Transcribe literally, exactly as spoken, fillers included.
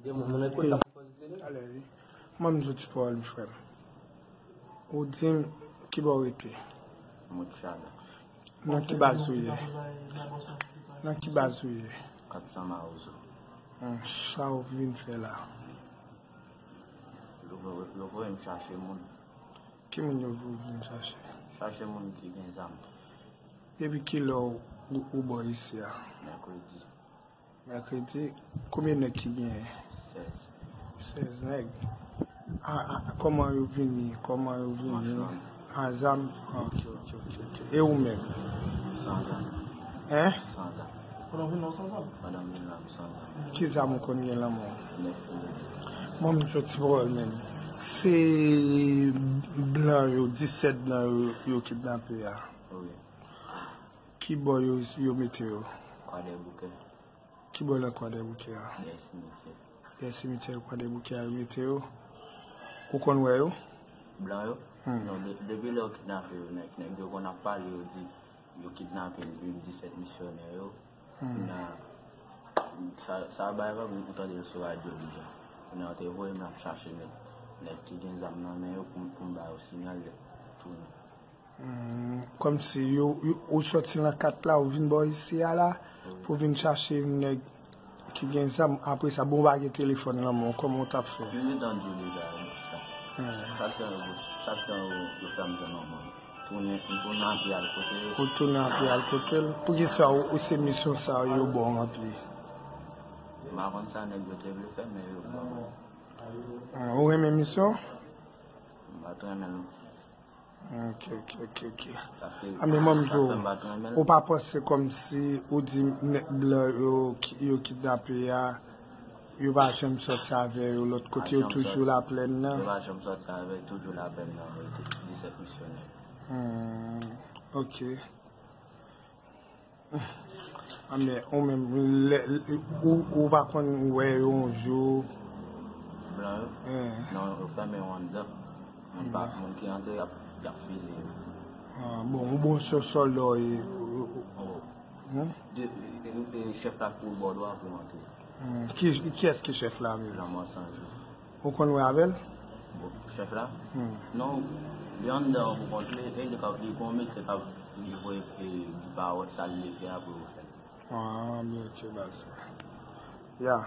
Gen moun, moun nan kote l ap poze li. Talè, wi. Mwen, m soti pawòl, frè m. Ou di m ki bò w rete? Mount Chada. Nan ki baz ou ye? Nan ki baz ou ye? Kat san Mawozo. Hmm, sa w vin fè la? Yo voye, yo voye m chache moun. Ki moun yo voye w vin chache? Chache moun ki gen zam. Depi kilè w, ou, ou bò isi a? Mèkredi. Mèkredi, konbyen nèg ki genyen? Sèz. Sèz nèg. A, a, kòman yo vini? Kòman yo vini? Machann. A zam? Ok, ok, ok, ok. E ou menm? San zam. Hein? San zam. Pandan w vin la, w san zam? Pandan m vin la, m san zam. Ki zam ou konn gen lan men w? Nèf milimèt. Mwen, m soti pawòl menm. Se blan yo, disèt blan yo, yo kidnape a. Wi. Ki bò yo, yo mete yo? Kwadèboukè. Ki bò nan Kwadèboukè a? Dèyè simityè. Dèyè simityè Kwadèboukè a yo mete yo. Ou konn wè yo? Blan yo? Hmm. Non, de-, depi lè yo kidnape yo, nèg, nèg yo konn ap pale, yo di yo kidnape disèt misyonè yo. Hmm. Kounye a, sa, sa bay vag, ou tande l sou radyo deja. Kounye a, yo te voye m ap chache nèg, nèg ki gen zam nan men yo pou, pou m ba yo sinyal lè tounen. Hmm, kòmsi yo, yo, ou soti nan kat la, ou vin bò isi a la, pou vin chache yon nèg ki gen zam. Apre sa, bon, ou pa gen telefòn lan men w, kòman w t ap fè? M gentan di w deja, bòs la. Hmm. Chak tan yo, chak tan yo, yo fè m jwenn yon moun. Tounen, m tounen anpi al kote yo. Ou tounen anpi al kote l? Poukisa ou, ou se misyon sa yo ba w anpi? M pa konn sa nèg yo te vle fè, men yo ban m. Ah, ou renmen misyon? M pa t renmen l. Ok, ok, ok, ok. Paske a, men mwen, m di w, ou pa panse kòmsi ou di nèg blan yo ki, yo kidnape a, yo pa janm sòti avè yo lòt kote, yo toujou Laplèn nan? Yo pa janm sòti avè yo, toujou Laplèn nan, wi, disèt misyonè. Hmm, ok. Anben, ou menm, lè, ou, ou pa konn wè yo yon jou? Blan yo? Eh. Non, yo fèmen yo anndan. Moun pa, moun ki antre, y ap, y ap fiziye yo. Ah, bon, ou bon sou sòlda w ye. Oh. Hmm? De, e, e, chèf la kouri bò dwat pou antre. Hmm. Ki, kiyès ki chèf la menm? Lanmò Sanjou. Ou konn wè avè l? Bon, chèf la? Hmm. Non, li anndan pou kont li, e li ka, li gon mesye k ap, li voye, e, di pawòl, sa l vle fè apre yo fè l. Ah, byen, ok, baz. Ya.